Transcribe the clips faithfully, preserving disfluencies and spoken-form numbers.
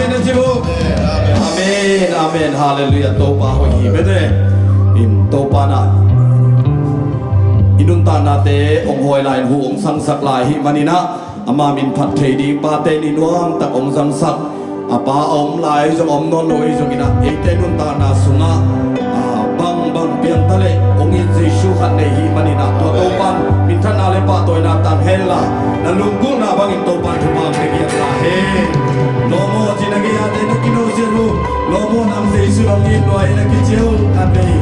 Amen, amen, halleluiah. Topa hoih hi mete. In Topa na i nuntaknate hong hawi lai in hu hong sangsak lai hi maninah, ama min phat thei ding pate ni nuamtak hong sangsak a pa a om lai zong om nawn lo hi zonginah, eite nuntakna sungah a, bangbang piangta leh hong it Jesu khat nei hi maninah, tua Topan minthanna le pahtawina tang henla, na lunggulhna bangin Topan thupha hong pia giat ta hen. Lawmawh ci na gei-ate na kinosiat uh. Lawmawh nang Jesu nang hong it lua hi na kici uh khat vei.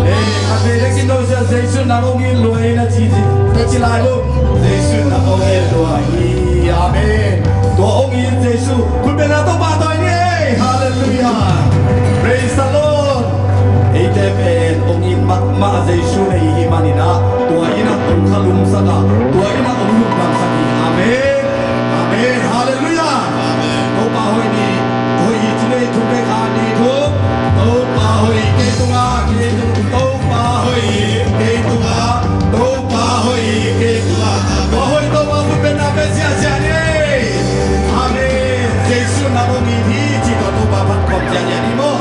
Eh, khat vei na kinosiat Jesu nang hong it lua hi na ci, na ci lai uh. Jesu nang hong it lua hi. Amen. Tua hong it Jesu khutbetna Topa tawi ni ei. Halleluiah. Praise the Lord. Eite pen hong it mahmah Jesu nei hi maninah, tua innah hong khalumsak a, tua innah hong lungdamsak hi. Amen. Amen. Halleluiah. Amen. Topa hoih ni, hoih hi ci ni, thum le khat ni thum. Topa hoih kei tungah, kei tung, Topa hoih kei tungah, Topa hoih kei tungah. Tua hoih Topa khutbetna pia ziahziah ni. Amen. Jesu nang hong it hi ci tua Topa phat khawm ziahziah ni maw.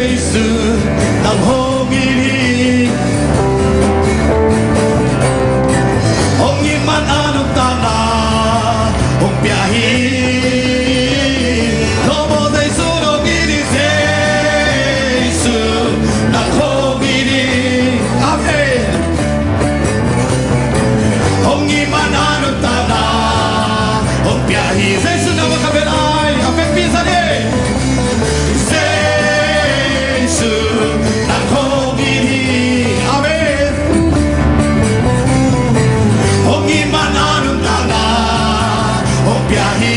Jesu nang hong it hi. Hong it man a nuntakna hong pia hi. Lawmawh Jesu hong it hi. Jesu nang hong it hi. Amen. Hong it man a nuntakna hong pia hi. Jesu nang hong pia hi. A pekpi sa ni. Jesu nang hong it hi. Amen. Hong it man a nuntakna hong pia hi.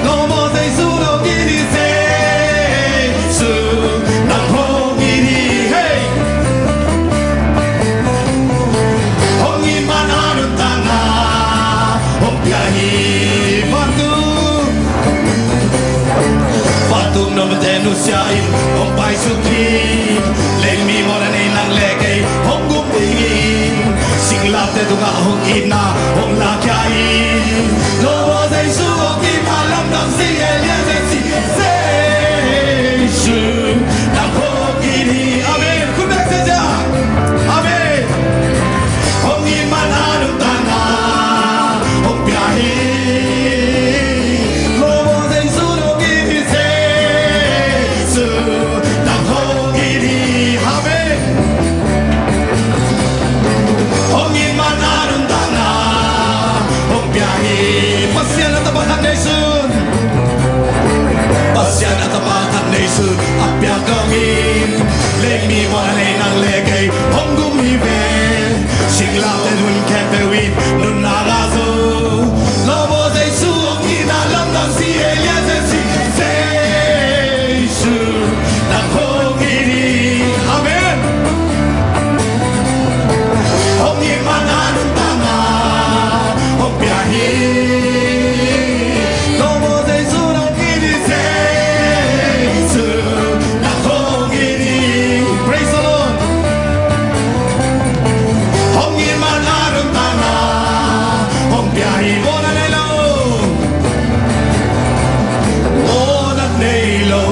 Lawmawh Jesu hong it hi. Jesu nang hong it hi. Hey. Hong it man a nuntakna hong pia hi. Vantung, vantung nopte nusia in hong paisuk hi. Leimi mawhna nei nang le kei hong gum dingin, singlamteh tungah hong itna hong lakhia hi. Lawmawh Jesu hong itna lamdang si, Elias si. Jesu nang hong it hi. Amen. Khut beng ziahziah. Amen. Hong it man a nuntakna hong pia hi. Lawmawh Jesu hong it hi. Jesu nang hong it hi. Amen. Hong it man a nuntakna hong pia hi. Pasian a tapa khat neisun, Pasian a tapa khat neisun a piak dongin, leimi mawhna nei nang le kei hong gum hi ve. Singlamteh hun khempeuh in nunna ngah zo. Lawmawh Jesu hong itna lamdang si, Elias si. Jesu nang hong it hi. Amen. Hong it man a nuntakna hong pia hi. Lawmawh Jesu hong it hi. Jesu nang hong it hi. Praise the Lord. Hong it man a nuntakna hong pia hi. Mawhna nei lo, mawhna nei lo,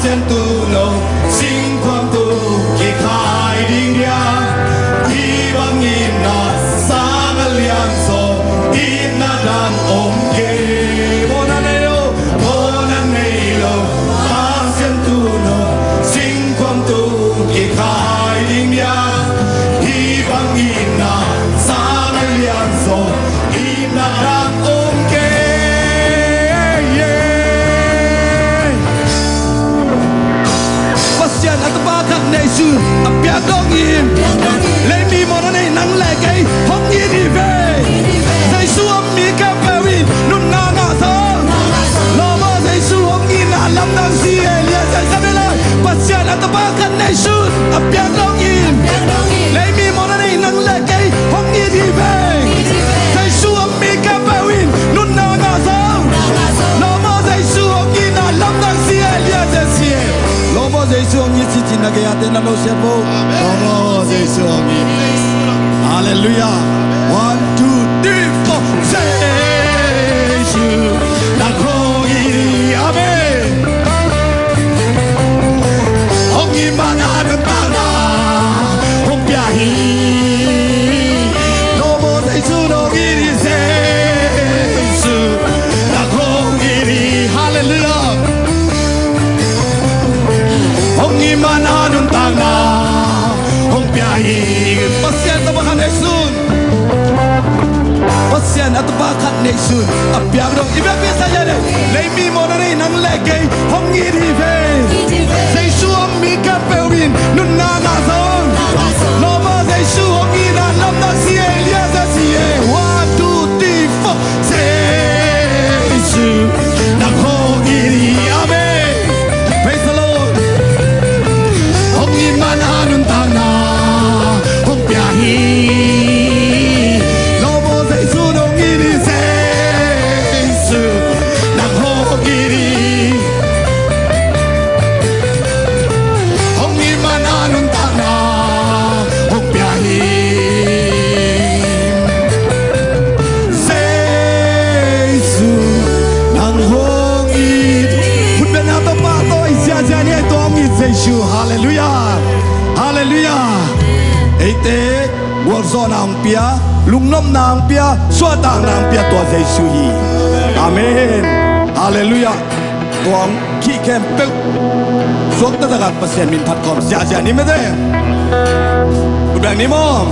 Pasian tu lo, singkhuam tu kikhai ding dia. Hih bangin na sang a lian zaw, itna dang om kei. Mawhna nei lo, mawhna nei lo, Pasian tu lo, singkhuam tu kikhai ding dia. Hih bangin na sang a lian zaw, itna dang om kei. Pasian a tapa khat neisun a piak dongin, leimi mawhna nei nang le kei hong it hi ve. Jesu om mi khempeuh in nunna ngah zo. Lawmawh Jesu hong itna lamdang si, Elias si. Pasian a tapa khat neisun a piak dongin, leimi mawhna nei nang le kei hong it hi ve. Jesu om mi Amen. Halleluia. One, two, three, four. Jesu, nang hong it hi. Amen. Hong it man a nuntakna hong pia hi. Lawm aw, Jesu hong it hi. Jesu, nang hong it hi. Halleluia. Hong it man a nuntakna hong pia hi. Pasian tapa khat neihsun. Pasian a tapa khat neihsun a piak dong i biakpiaksa hi a, leimi mawhna nei nang le kei hong it hi ve. Jesu om mi khempeuh in nuntakna zong. Lawm aw, Jesu hong it a, Lamdang si, Elias si e. One, two, three, four. Jesu, nang hong it hi. Amen. Praise the Lord. Hong it man a nuntakna hong pia hi. Lawm aw, Jesu hong it hi. Jesu, nang hong it hi. Hong it man a nuntakna hong pia hi. Jesu, nang hong it. Khutbetna tawh, pahtawi ziahziah ni, tua hong it Jesu. Halleluia. Halleluia. Eite gualzawhna hong pia, lungnopna hong pia, suahtakna hong pia tua Jesu hi. Amen. Halleluia. Tua hong khih khempeuh suakta takin Pasian min phat khawm ziahziah ni mete. Khut beng ni maw.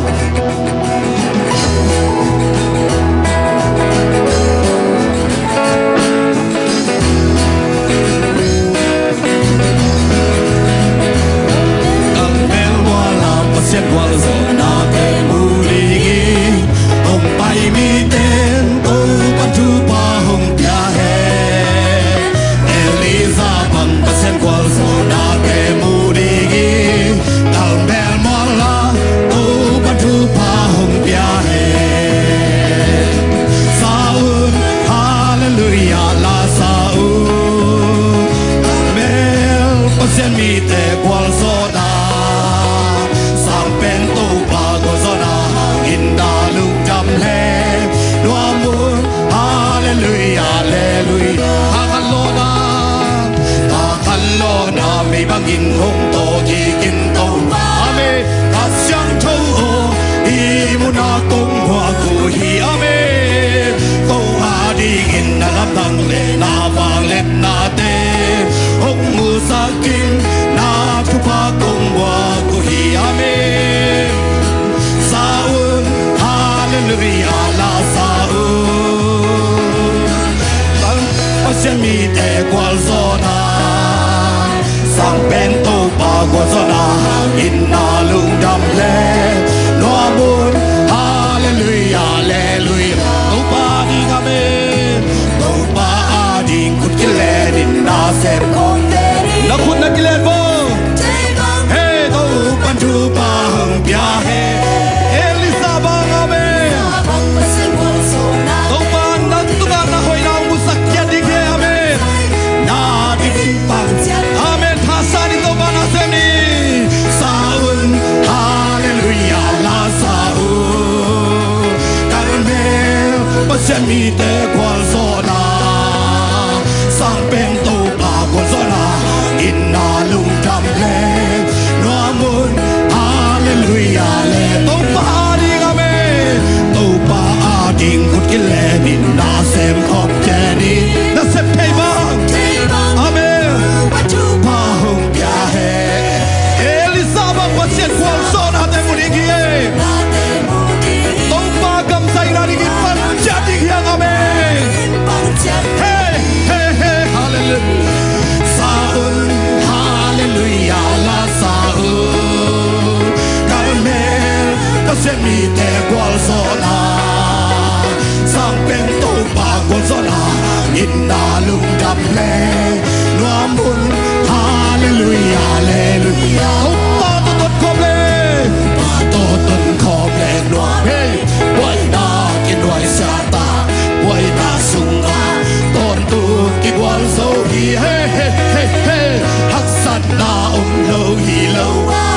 Karmel mual ah Pasian gualzawhnate mu dingin hong pai miten Topa'n thupha hong pia hen. Elijah bang Pasian gualzawhnate mu dingin Karmel mual ah Topa'n thupha hong pia hen. Sa un, halleluia, la sa un. Karmel Pasian mite gualzawhna, Sang Pen Topa gualzawhna hangin na lungdam hlei. Nuam un, halleluia, halleluia. Kha khat lawhna, kha khat lawhna mei bangin hong tawh kikin Topa. Amen. Kha Siangtho aw, hih munah kong muak uh hi. Amen. Ko adingin na lamdang le na vangliatnate hong musak in, na thupha kong muak uh hi. Amen. Sa un, halleluia, la sa un. Sang, Pasian mite gualzawhna, Sang Pen Topa gualzawhna hangin na lungdam hlei. Nuam un, halleluia, halleluia. Topa ading, amen. Topa ading khut kilenin na sem. Na khut na kilen vo. Hei, Topa'n thupha hong pia hen. Elisha bang, amen. Topa'n nang tungah na hoihna hong musak khiat ding hi, amen. Na ding pang, amen. Thasan in Topa na sem ni. Sa un, halleluia, la sa un. Karmel Pasian mite gualzawhna, Sang Pen Topa gualzawhna hangin na lungdam hlei. Nuam un, halleluia, le. Topa ading, amen. Topa ading khut kilenin na sem khop kei ni. Na sep thei bang, amen, thupha hong pia hen. Elisha bang Pasian gualzawhnate mu ding hi e. Topa kamsai nadingin pang ciat ding hi hang, amen. Hei, hei, hei, halleluia. Sa un, halleluia, la sa un. Karmel Pasian mite gualzawhna, Sang Pen Topa gualzawhna hangin na lungdam hlei. Nuam un, halleluia, halleluia. Topa tawh ton khawm le. Topa tawh ton khawm le nuam hi. Buaina kinuaisiah ta, buaina sungah tawntung kigualzo hi. Hei, hei, hei, hei. Haksatna om lo hi lo a,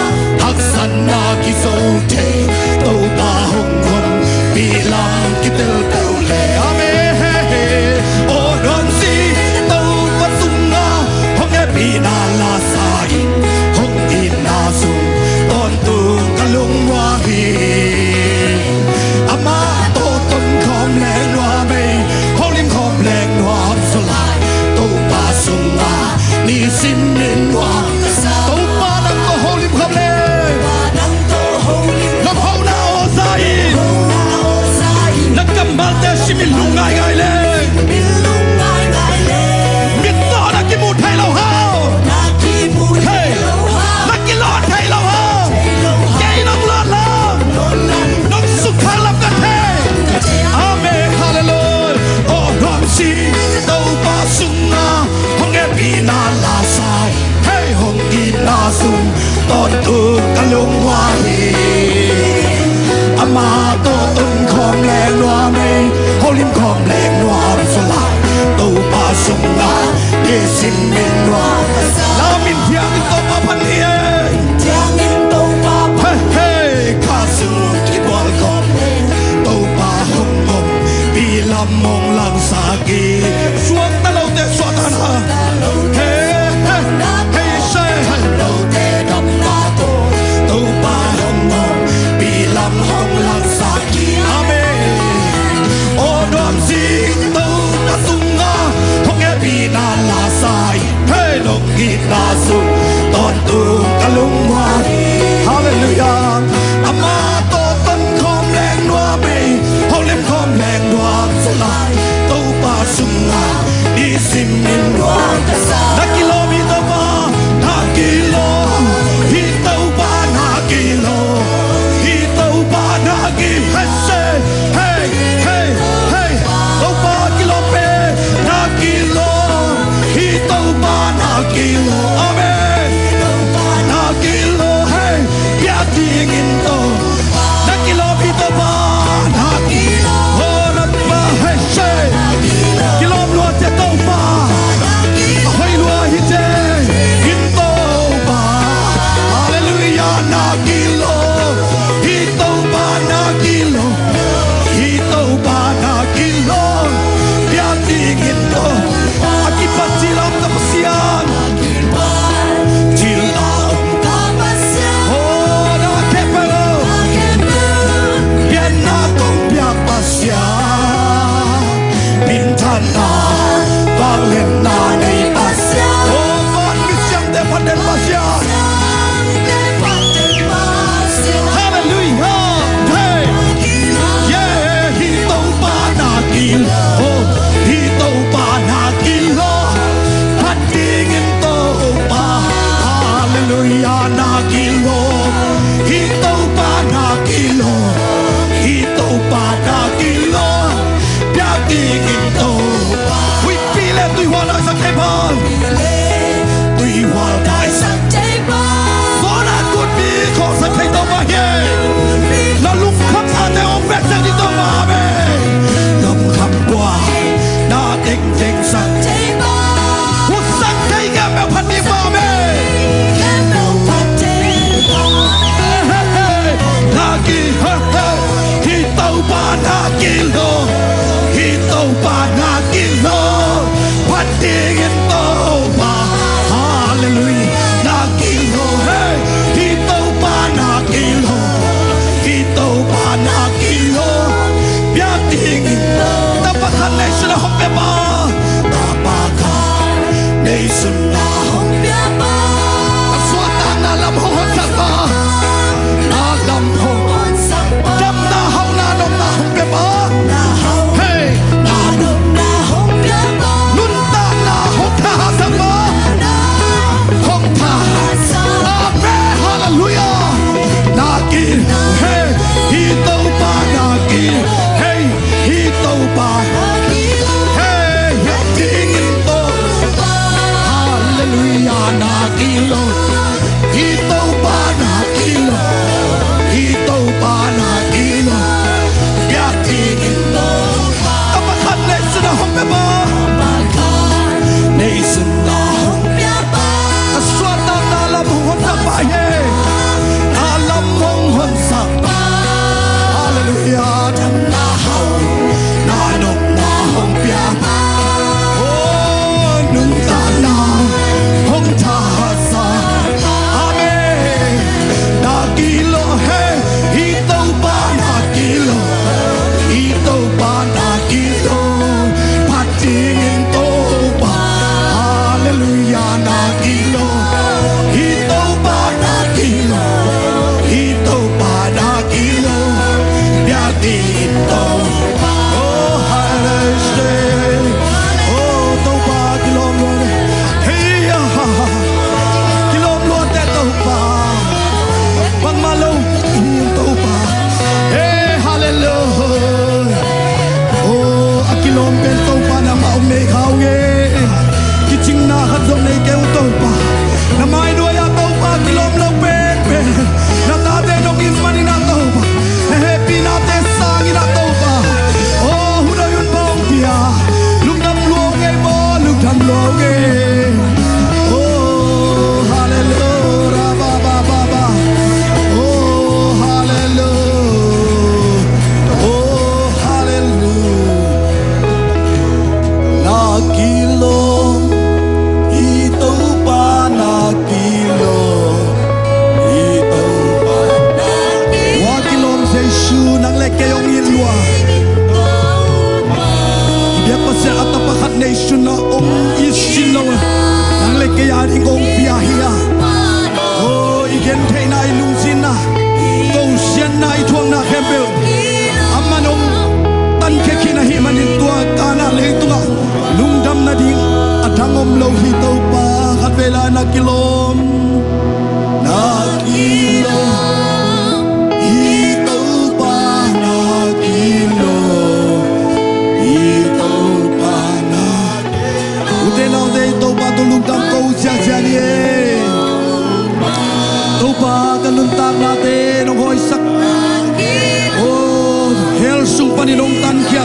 Tawntung ka lungmuang hi. Amah tawh tonkhawm leng nuam ei, holim khawm leng nuam zaw lai. Topa sungah nisim in nuam. Lam in thiang in Topa phat ni ei. Thiang in Topa phat. Hei, hei, kha sung kibual khawm leng Topa hong om, pi lam hong langsak hi. Suakta lote suahtakna. Hei, hei, hei, se. Topa hong om, pi lam hong langsak hi. Amen. Aw nuam zing Topa sungah hong hehpihna la sa hi. Hei, nong itna sung tawntung ka lungmuang hi. Halleluiah. Amah tawh tonkhawm leng nuam ei, holim khawm leng nuam zaw lai. Topa sungah nisim in nuam ka sa. Na kilawm hi Topa, na kilawm hi Topa, na kilawm hi Topa, na ki-, hei, se. Hei, hei, hei. Topa kilawm pen, na kilawm hi Topa, na kilawm. Amen. Na kilawm, hei. Piak ding in Topa, na kilawm hi Topa, na kilawm. Aw, na pa, hei, se. Kilawm lua ci a Topa. A hoih lua hi ci in Topa. Halleluiah, na kilawm hi Topa, na kilawm hi Topa, na kilawm. Piak ding in Topa. A kipat cil a om ka Pasian. Cil a om ka Pasian. Aw, na khempeuh, pianna kong piak Pasian. Minthanna, vangliatna nei Pasian. Aw, van mit siangte phat den Pasian. Halleluiah. Hei. Yeah, hi Topa na kilawm. Hi Topa na kilawm. Phat ding in Topa. Halleluiah, na kilawm. Hi Topa na kilawm. Hi Topa na kilawm. Piak ding in Topa. Huihpi le tuihual daisak thei bang. Tuihual daisak thei bang. Khuana kutpi khawlsak thei Topa hi. Na lungkham sate hong veksak ding Topa, amen. Lungkham buaina tengteng sak thei bang. Hutsak thei khempeuh phat ding Topa, amen. Khempeuh phat thei bang. Hei, hei, hei. Na ki, hei, hei. Hi Topa na kilawm. Hi Topa na kilawm. Phat ding in Topa. Halleluiah. Na kilawm, hei. Hi Topa na kilawm. Hi Topa na kilawm. Piak ding in Topa. Tapa khat neisun a hong pia pa. Tapa khat neisun a hong pia pa. A suahtakna lam hong honsak pa. Na lam hong honsak pa. Damna hauna nopna hong pia pa. Na hau. Hei. Na nopna hong pia pa. Nuntakna hong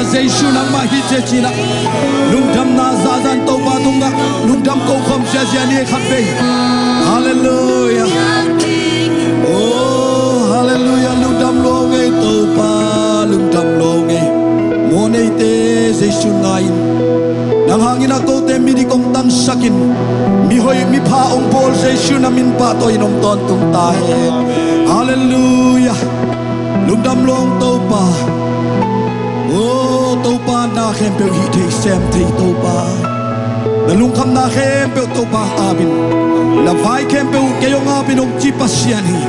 Jesu nangmah hi ci-in ah lungdamna zahzah in Topa tungah lungdam ko khawm ziahziah ni, khatvei. Halleluiah. Oh, halleluiah. Lungdam lua ung ei Topa, lungdam lua ung ei. Mawhneite Jesu ngai-in, nang hangin ah kote midik hong tangsakin, mihoih mipha hong bawl Jesu na min pahtawi-in hong tawntung ta hen. Halleluiah. Lungdam lua ung Topa. Oh, Topa, na khempeuh hih thei sem thei Topa. Na lungkhamna khempeuh Topa ap in. Na vai khempeuh kei hong ap in hong ci Pasian hi.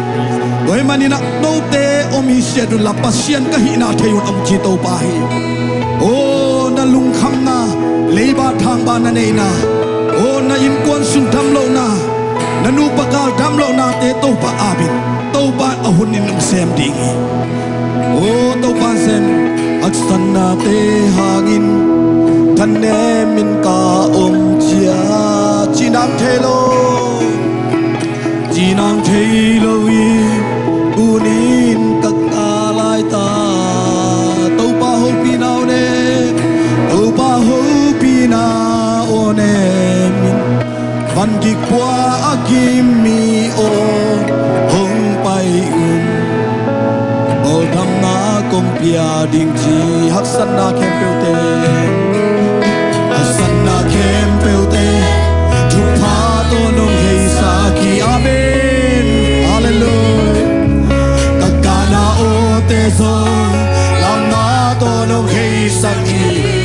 Tua ahih manin ah note om hi siat un la Pasian ka hihna thei un hong ci Topa hi. Oh, na lungkhamna, leiba thangba na neihna, oh, na innkuan sung damlohna, na nupa gal damlohnate Topa ap in. Topa a hun in hong sem ding hi. Oh, Topa sem. Haksatnate hangin thanem in ka om ciat, cinang thei lo, cinang thei lo hi. Kunin ka ka lai ta. Topa hopihna aw ne, Topa hopihna aw ne min. Van gik pua a kim mi aw, hong pai un. Bawldamna kong pia ding ci. Haksatna khempeuhte, haksatna khempeuhte thupha tawh nong heisak hi. Amen. Halleluiah. Ka kahna awte zong lamna tawh nong heisak hi.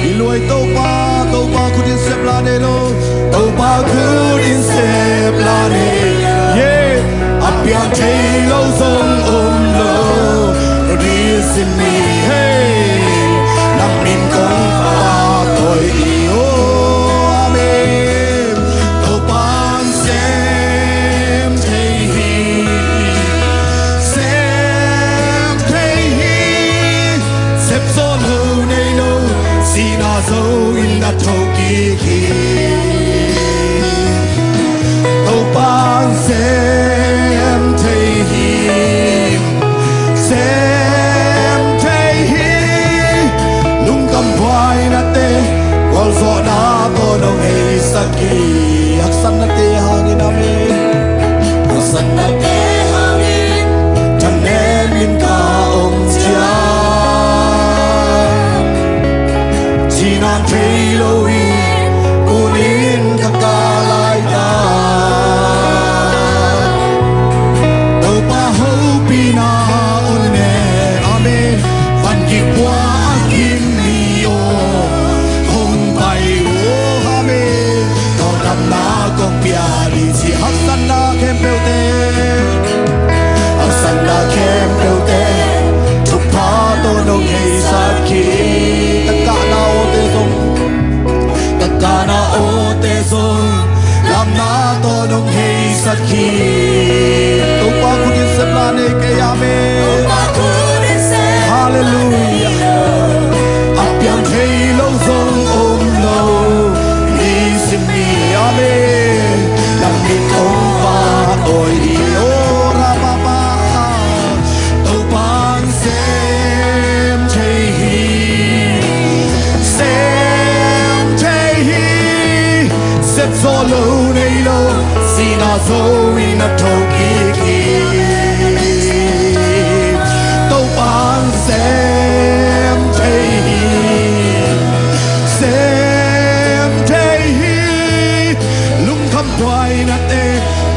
I luai Topa, Topa khut in sep la nei lo. Topa khut in sep la nei. Yeah. A piang thei lo zong om lo. Dicin ni hei. Na min kong pahtawi hi. Oh, amen. Topa in sem thei hi. Sem thei hi. Sep zawh lo nei lo, sihna zo in na thokik hi. Topa in sem thei hi, sem thei hi. Lungkam buainate gualzawhna tawh nong heisak hi. Haksatnate hangin, amen. Haksatnate hangin thanem in ka om ciat, cinang thei lo hi. Kunin ka ka lai ta. Topa hopihna aw ne. Amen. Van gik pua a kim mi aw, hong pai un. Amen. Tawldamna kong pia ding ci. Haksatna khempeuhte, haksatna khempeuhte thupha tawh nong heisak hi. Ka kahna awte zong, ka kahna awte zong lamna tawh nong heisak hi. Topa khut in sep la nei kei, amen. Halleluiah. A piang thei lo zong om lo. Dicin ni, amen. Na min kong pahtawi hi. Oh, ra pa pa. Topa in sem thei hi, sem thei hi. Sep zawh lo nei lo, sihna zo in na thokik hi. Topa in sem thei hi, sem thei hi. Lungkham buainate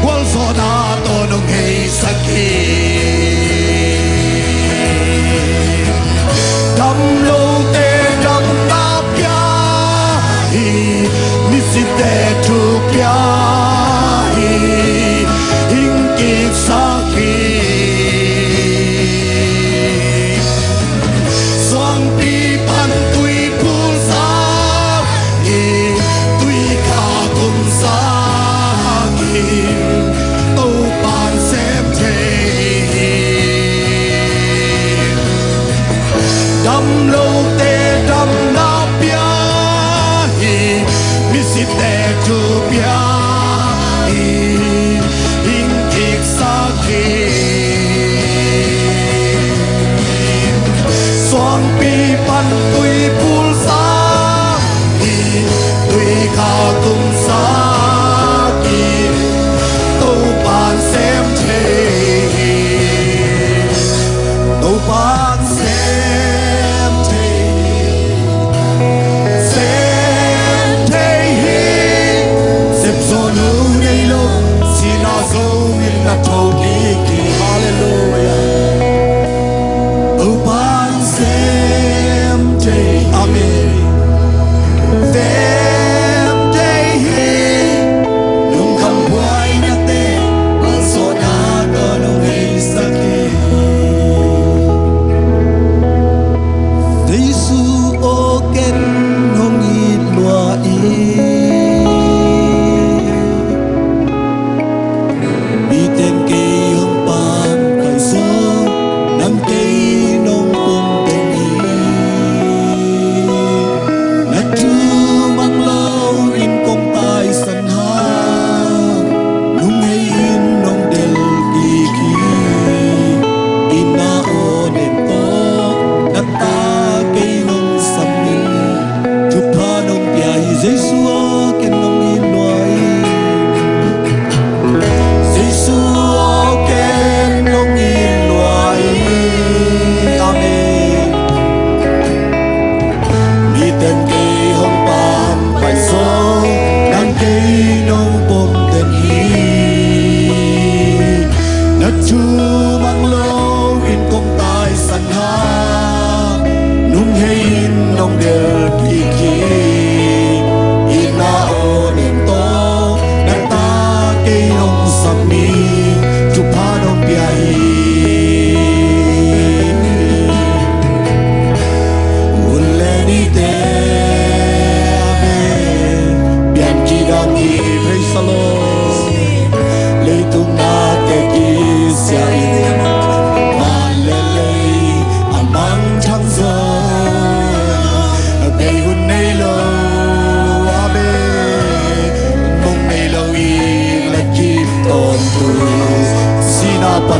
gualzawhna tawh nong heisak hi. Damlote damna pia hi, misite thu pia hi, hing kiksak hi. Suangpi pan tui phulsak hi, tui kha kumsak hi, Topa in sem thei hi. Damlote damna pia hi, misite thu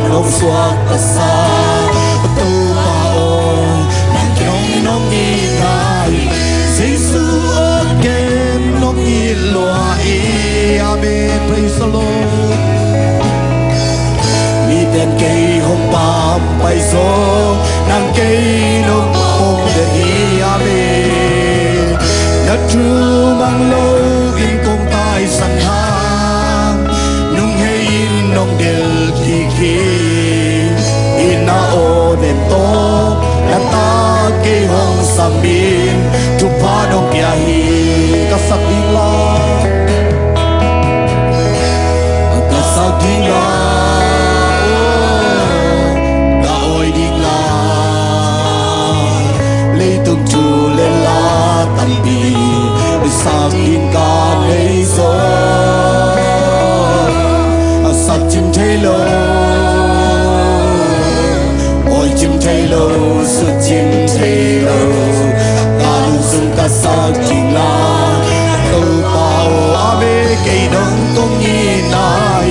Nong suak ka sa Topa aw, nang kei nong it nai. Jesu aw, ken nong it lua hi. Amen. Praise the Lord. Miten kei hong pampai zong, nang kei nong pom den hi. Amen. Na thu mang lo in kong taisan hang, nung hei in nong del kik hi. Inn ah aw nem tawh na ta kei hong sam in, thupha nong pia hi. Ka sak ding la, ka sak ding la, ka awi ding la. Leitung thu le la tampi sak ding ka nei zaw, a sak cim thei lo, awi cim thei lo, sut cim thei lo, ka lung sung ka sak ding la. Topa aw, amen. Kei nong kong it nai.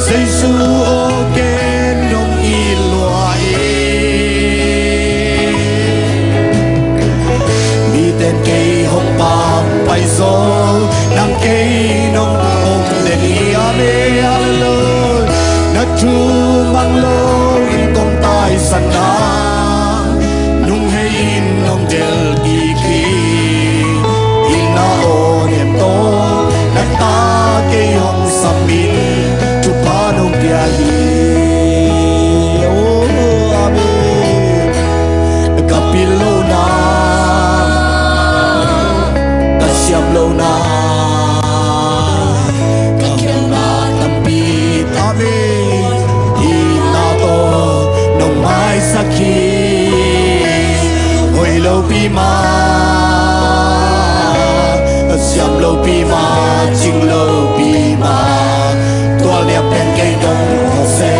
Jesu aw, ken nong it lua hi. Miten kei hong pampai zong, nang kei nong pom den hi. Amen. Hallelujah. Na thu mang lo in kong taisan hang, nung hei in nong del kik hi. Inn ah aw nem tawh na ta kei hong sam in, thupha nong pia hi. Oh, amen. Ka pil lo na, ka siam lo na, ka khialhna tampi, amen, inn ah tawh nong maisak hi. Hoih lopi mah, siam lopi mah, cing lopi mah, tual niam pen kei nong hong se.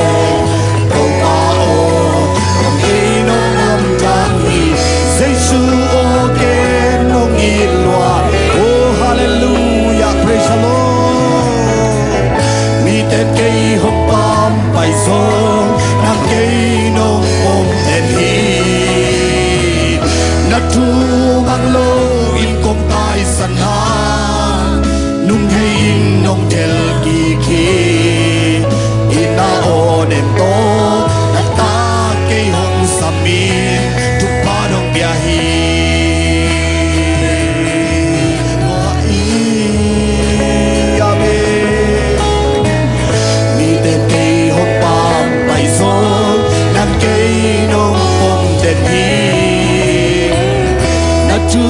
Topa aw, kei nong om dan hi. Jesu aw, ken nong it lua. Oh, hallelujah, praise the Lord. Miten kei hong pampai zong, nang kei nong pom den hi. Na thu mang lo in kong taisan hang, nung hei in nong del kik hi. Inn ah aw nem tawh na ta kei hong sam in, thupha nong pia hi. Amen. Miten kei hong pampai zong, nang kei nong pom den hi. Na thu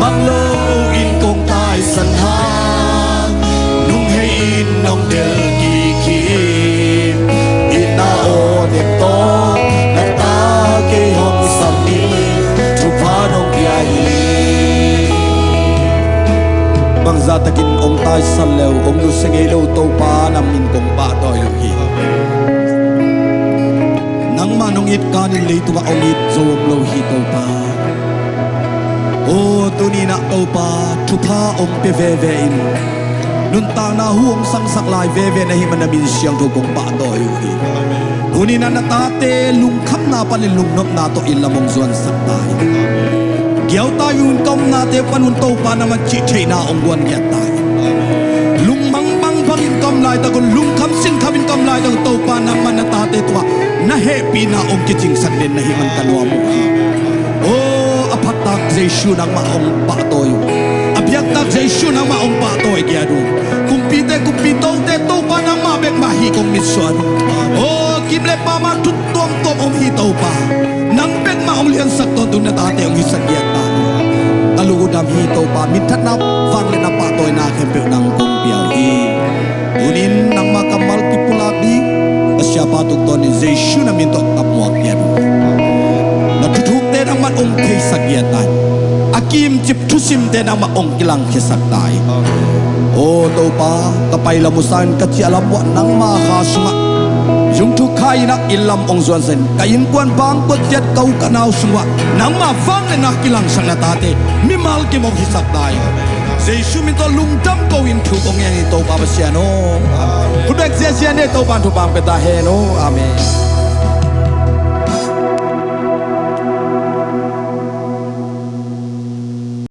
mang lo in kong taisan hang, nung hei in nong del kik hi. Inn ah aw nem tawh na ta kei hong sam in, thupha nong pia hi. Bangzah takin hong taisan le uh hong nusia ngei lo Topa na min kong pahtawi uh hi. Nangmah nong it kanin leitungah hong it zo om lo hi Topa. Aw, tuni-in ah Topa, thupha hong pia veve in, nuntakna hu hong sangsak lai veve na hih man na min siangtho kong pahtawi uh hi. Tuni-in ah na tate lungkhamna panin lungnopna tawh inn lam hong zuansak ta in. Giautai un ka omnate pan un Topa nangman cih theihna hong guan ngiat ta in. Lungmang bangbang in ka om laitak un, lungkham sinkham in ka om laitak un Topa nangman na tate tungah na hehpihna hong kicingsak den na hih man ka nuam uh hi. Aw, a phattak Jesu nangmah hong pahtawi uh. A biaktak Jesu nangmah hong pahtawi giat uh. Kumpite kumpi, tote Topa nangmah bek mah hi kong mitsuan uh. Aw, kim le pam ah thu tuamtuam om hi Topa. Nang bek mah hong liansak tawntung na tate hong hisak giat ta. Ka lung uh dam hi Topa, minthanna, vangliatna, pahtawina khempeuh nang kong pia uh hi. Tuni-in nangmah kammal kipulak ding ka siapa tungtawnin Jesu na min tawh ka muak ngiat uh hi. Na thuthukte nangmah hong theisak ngiat ta in. A kimcip thusimte nangmah hong kilangkhiasak ta in. Aw Topa, ka pai lam uh sangin ka ciah lam uh ah nangmah kha sungah zungthuk kha in ah inn lam hong zuansak in, ka innkuan bangkua ciat ka u ka nau sung uh ah nangmah vangliatna kilangsak na tate mimal kim hong hisak ta in. Jesu min tawh lungdam ko-in thu kong ngen hi, Topa Pasian aw. Khut beng ziahziah ni, Topa in thupha pia ta hen aw. Amen.